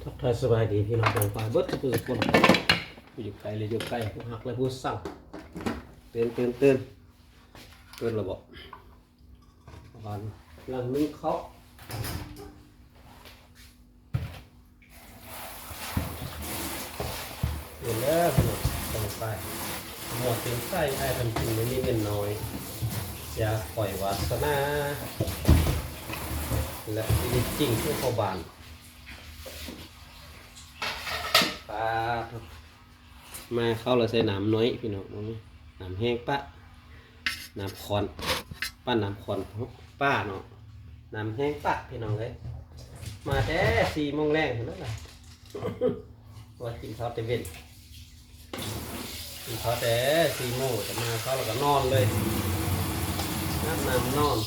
ທັກທາຍສະບາຍດີພີ່ນ້ອງປ້ອງປາຍເບິດທຸກຜູ້ທຸກຄົນ, ຜູ້ຢູ່ໄກ ແລະ ຢູ່ໃກ້, ຜູ້ຮັກ ແລະ ຜູ້ຊັງ. ຕື່ນ, ຕື່ນ, ຕື່ນ, ຕື່ນແລ້ວບໍ? ປະມານຫຼັງໜຶ່ງເຄາະ. ເບິ່ງເດີພີ່ນ້ອງປ້ອງປາຍ, ໝໍ້ເຕັມໃສ່ ອ້າຍເພິ່ນກິນໄດ້ມີເງິນໜ້ອຍ, ເສຍຂ້ອຍວາສະໜາ ແລະ ຊີວິດຈິງຄືພໍ່ບ້ານ. ປາດໂທ້ ມາເຂົ້າແລ້ວໃສ່ນ້ຳໜ້ອຍພີ່ນ້ອງ, ນ້ຳແຫ້ງປະ, ນ້ຳຂ້ອນ, ປານນ້ຳຂ້ອນປາເນາະ, ນ້ຳແຫ້ງປະພີ່ນ້ອງເອີຍ. ມາແຕ່ສີ່ໂມງແລງພຸ້ນລະ ວ່າກິນເຂົ້າແຕ່ເວັນ, ກິນເຂົ້າແຕ່ສີ່ໂມງ ຈະມາເຂົ້າແລ້ວກໍນອນເລີຍ, ອາບນ້ຳນອນ.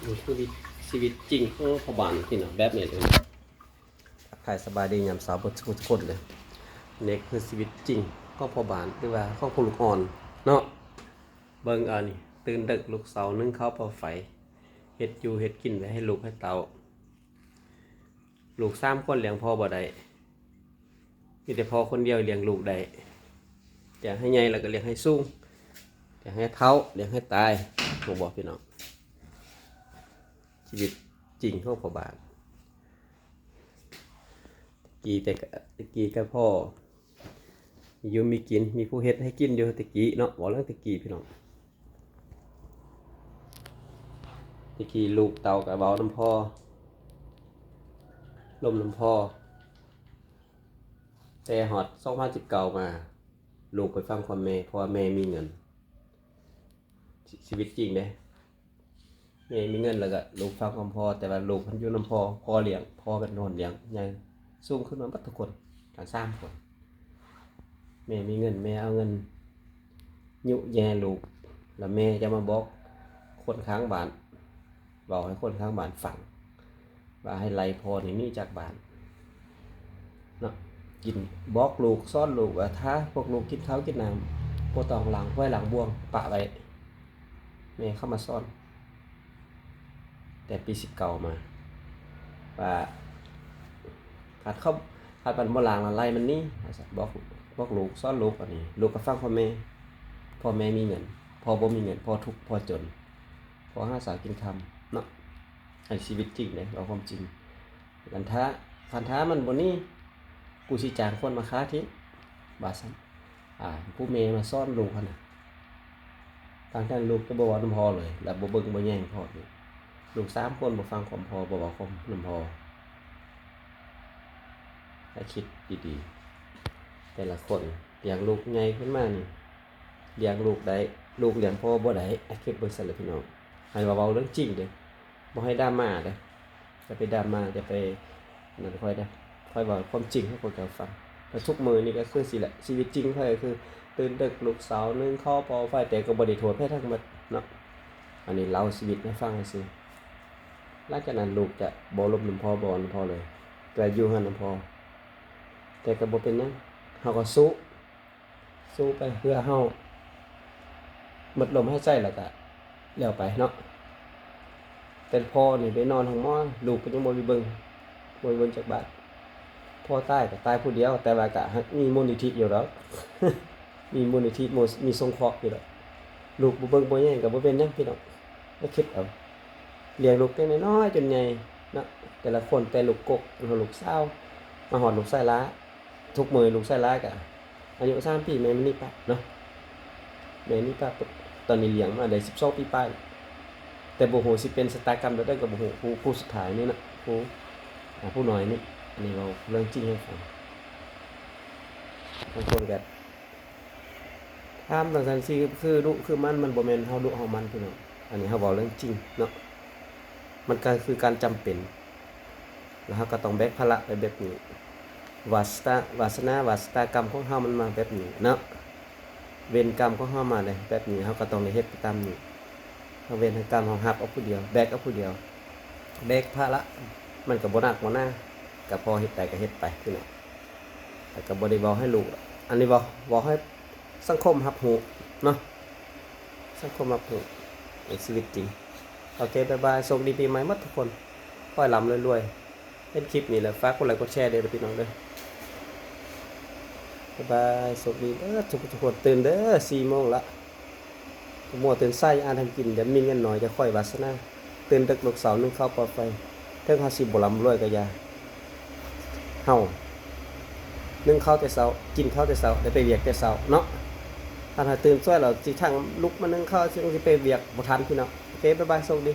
ນີ້ຄືວິ ຊີວິດຈິງຂອງພໍ່ບ້ານພີ່ນ້ອງ ແບບນີ້ເລີຍ. ທັກທາຍສະບາຍດີຍາມເຊົ້າເບິດທຸກຄົນເລີຍ. ນີ້ຄືຊີວິດຈິງຂອງພໍ່ບ້ານ ຫຼືວ່າຂອງຜູ້ລູກອ່ອນເນາະ. ເບິ່ງເອົານີ້ ຕື່ນເດິກລຸກເຊົ້າ ໜຶ້ງເຂົ້າເປົ່າໄຟ ເຮັດຢູ່ເຮັດກິນໄວ້ໃຫ້ລູກໃຫ້ເຕົ້າ. ລູກສາມຄົນລ້ຽງພໍ່ບໍ່ໄດ້, ມີແຕ່ພໍ່ຄົນດຽວລ້ຽງລູກໄດ້. ຢາກໃຫ້ໃຫຍ່ແລ້ວກໍລ້ຽງໃຫ້ສູງ, ຢາກໃຫ້ເຖົ້າລ້ຽງໃຫ້ຕາຍ, ຮູ້ບໍ່ພີ່ນ້ອງ? ຊີວິດຈິງຂອງພໍ່ບ້ານ. ຕະກີ້ ແຕ່ກະ ຕະກີ້ກະພໍມີຢູ່ມີກິນ, ມີຜູ້ເຮັດໃຫ້ກິນຢູ່ແຕ່ກີ້ເນາະ, ເວົ້າເລື່ອງແຕ່ກີ້ພີ່ນ້ອງ. ແຕ່ກີ້ລູກເຕົ້າກະເວົ້ານຳພໍ່, ລົມນຳພໍ່. ແຕ່ຮອດສອງພັນສິບເກົ້າມາ ລູກໄປຟັງຄວາມແມ່ ເພາະວ່າແມ່ມີເງິນ. ຊີ ຊີວິດຈິງເດ້. ແມ່ມີເງິນແລ້ວກໍລູກຟັງຄວາມພໍ່, ແຕ່ວ່າລູກມັນຢູ່ນຳພໍ່, ພໍ່ລ້ຽງ, ພໍ່ເປັນຄົນລ້ຽງໃຫຍ່, ສູງຂຶ້ນມາເບິດທຸກຄົນ ທັງສາມຄົນ. ແມ່ມີເງິນ, ແມ່ເອົາເງິນຍຸແຍ່ລູກ, ແລ້ວແມ່ຈະມາບອກຄົນຂ້າງບ້ານ, ເວົ້າໃຫ້ຄົນຂ້າງບ້ານຟັງ ວ່າໃຫ້ໄລ່ພໍ່ນີ້ໜີຈາກບ້ານເນາະ. ກິນ ບອກລູກ, ສອນລູກວ່າ ຖ້າພວກລູກກິນເຂົ້າກິນນ້ຳ ບໍ່ຕ້ອງລ້າງຖ້ວຍລ້າງບ່ວງ, ປະໄວ້. ແມ່ເຂົ້າມາສອນ ແຕ່ປີສິບເກົ້າມາ ວ່າ ຄັນເຂົາ ຄັນມັນບໍ່ລ້າງລະໄລ່ມັນໜີ. ບອກ ບອກລູກ, ສອນລູກ. ອັນນີ້ລູກກໍຟັງພໍ່ແມ່, ພໍ່ແມ່ມີເງິນ, ພໍ່ບໍ່ມີເງິນ, ພໍ່ທຸກ, ພໍ່ຈົນ, ພໍ່ຫາເຊົ້າກິນຄ່ຳເນາະ. ອັນນີ້ຊີວິດຈິງເດ້, ເວົ້າຄວາມຈິງ. ຄັນຖ້າ ຄັນຖ້າມັນບໍ່ໜີ, ກູຊິຈ້າງຄົນມາຂ້າຖິ້ມ, ວ່າຊັ້ນ. ອາ ຜູ້ແມ່ມາສອນລູກຫັ້ນນະ, ທັງທີ່ລູກຈະບໍ່ເວົ້ານຳພໍ່ເລີຍ ແລະ ບໍ່ເບິ່ງບໍ່ແຍງພໍ່ອີກ. ລູກສາມຄົນບໍ່ຟັງຄວາມພໍ່, ບໍ່ເວົ້າຄວາມນຳພໍ່. ໃຫ້ຄິດດີໆ, ແຕ່ລະຄົນລ້ຽງລູກໃຫຍ່ຂຶ້ນມານີ້, ລ້ຽງລູກໄດ້, ລູກລ້ຽງພໍ່ບໍ່ໄດ້. ໃຫ້ຄິດເບິ່ງຊັ້ນແຫຼະພີ່ນ້ອງ, ໃຫ້ວ່າເວົ້າເລື່ອງຈິງເດ້. ບໍ່ໃຫ້ດຣາມາເດ້, ຢ່າໄປດຣາມາ, ຢ່າໄປນັ້ນຂ້ອຍເດ້. ຂ້ອຍເວົ້າຄວາມຈິງໃຫ້ພວກເຈົ້າຟັງ. ແລ້ວທຸກມື້ນີ້ກໍຄືຊີ້ແຫຼະ, ຊີວິດຈິງຂ້ອຍກໍຄືຕື່ນເດິກ, ລຸກເຊົ້າ, ໜຶ້ງເຂົ້າ, ເປົ່າໄຟ, ແຕ່ກໍບໍ່ໄດ້ໂທດໃຜທັງໝົດເນາະ. ອັນນີ້ເລົ່າຊີວິດໃຫ້ຟັງຊື່ໆ. ຫຼັງຈາກນັ້ນລູກຈະບໍ່ລົມນຳພໍ່, ບໍ່ນຳພໍ່ເລີຍ, ແຕ່ຢູ່ເຮືອນນຳພໍ່. ແຕ່ກໍບໍ່ເປັນຫຍັງ, ເຮົາກໍສູ້. ສູ້ໄປເພື່ອເຮົາໝົດລົມຫາຍໃຈແລ້ວກະແລ້ວໄປເນາະ. ແຕ່ພໍ່ນີ້ໄປນອນໂຮງໝໍ, ລູກກໍຍັງບໍ່ໄດ້ເບິ່ງ, ບໍ່ໄດ້ເບິ່ງຈັກບາດ. ພໍ່ຕາຍກໍຕາຍຜູ້ດຽວ, ແຕ່ວ່າກໍຮັກມີມູນນິທິຢູ່ດອກ, ມີມູນນິທິ, ມີ ມີສົງເຄາະຢູ່ດອກ. ລູກບໍ່ເບິ່ງບໍ່ແຍງກໍບໍ່ເປັນຫຍັງພີ່ນ້ອງ, ໄດ້ຄິດເອົາ. ລ້ຽງລູກແຕ່ນ້ອຍໆຈົນໃຫຍ່ເນາະ, ແຕ່ລະຄົນ, ແຕ່ລູກກົກ, ລູກສາວ, ມາຮອດລູກຊາຍຫຼ້າ. ທຸກມື້ລູກຊາຍຫຼ້າກະອາຍຸສາມປີ ແມ່ມັນໜີປະເນາະ, ແມ່ໜີປະ. ຕອນນີ້ລ້ຽງມາໄດ້ສິບສອງປີປາຍ, ແຕ່ບໍ່ຮູ້ຊິເປັນຊະຕາກຳແບບໃດກໍບໍ່ຮູ້. ຜູ້ ຜູ້ສຸດທ້າຍນີ້ນະ, ຜູ້ ອາ ຜູ້ນ້ອຍນີ້, ອັນນີ້ເວົ້າເລື່ອງຈິງໃຫ້ຟັງ. ບາງຄົນກະຖາມຈັ່ງຊັ້ນຊິຄືດຸຄືໝັ່ນ, ມັນບໍ່ແມ່ນເຮົາດຸເຮົາໝັ່ນພີ່ນ້ອງ. ອັນນີ້ເຮົາເວົ້າເລື່ອງຈິງເນາະ ມັນກໍຄືການຈຳເປັນ ແລ້ວເຮົາກໍຕ້ອງແບກພາລະໄປແບບນີ້ ວາສະຕາ ວາສະນາ ວາຊະຕາກຳຂອງເຮົາມັນມາແບບນີ້ເນາະ ເວນກຳຂອງເຮົາມາໄດ້ແບບນີ້ ເຮົາກໍຕ້ອງໄດ້ເຮັດໄປຕາມນີ້ ທັງເວນທັງກຳເຮົາຮັບເອົາຜູ້ດຽວ ແບກເອົາຜູ້ດຽວ ແບກພາລະ ມັນກໍບໍ່ໜັກບໍ່ໜາ ກໍພໍເຮັດໄດ້ກໍເຮັດໄປພີ່ນ້ອງ ແຕ່ກໍບໍ່ໄດ້ເວົ້າໃຫ້ລູກ ອັນນີ້ເວົ້າ ເວົ້າໃຫ້ສັງຄົມຮັບຮູ້ເນາະ ສັງຄົມຮັບຮູ້ໃນຊີວິດຈິງ. ໂອເຄ ບາຍບາຍ ໂຊກດີປີໃໝ່ໝົດທຸກຄົນ ຂໍໃຫ້ລ່ຳລວຍໆ ເຫັນຄລິບນີ້ແລ້ວ ຝາກກົດໄລກົດແຊເດີພີ່ນ້ອງເດີ ບາຍບາຍ ໂຊກດີເດີທຸກໆຄົນ ຕື່ນເດີ ສີ່ໂມງລະ ມົວຕື່ນສາຍ ອ່ານທຳກິນ ຢ່າມີເງິນໜ້ອຍ ຢ່າຄ່ອຍວາສະໜາ ຕື່ນເດິກລຸກເຊົ້າ ໜຶ້ງເຂົ້າປອດໄຟ ເຖິງເຮົາຊິບໍ່ລ່ຳລວຍກໍຢ່າ ເຮົາ ໜຶ້ງເຂົ້າແຕ່ເຊົ້າ ກິນເຂົ້າແຕ່ເຊົ້າ ໄດ້ໄປວຽກແຕ່ເຊົ້າເນາະ ຄັນເຮົາຕື່ນສວຍແລ້ວ ຊິທັງລຸກມາໜຶ້ງເຂົ້າ ຊິໄປວຽກບໍ່ທັນພີ່ນ້ອງ ໂອເຄ ບາຍບາຍ ໂຊກດີ.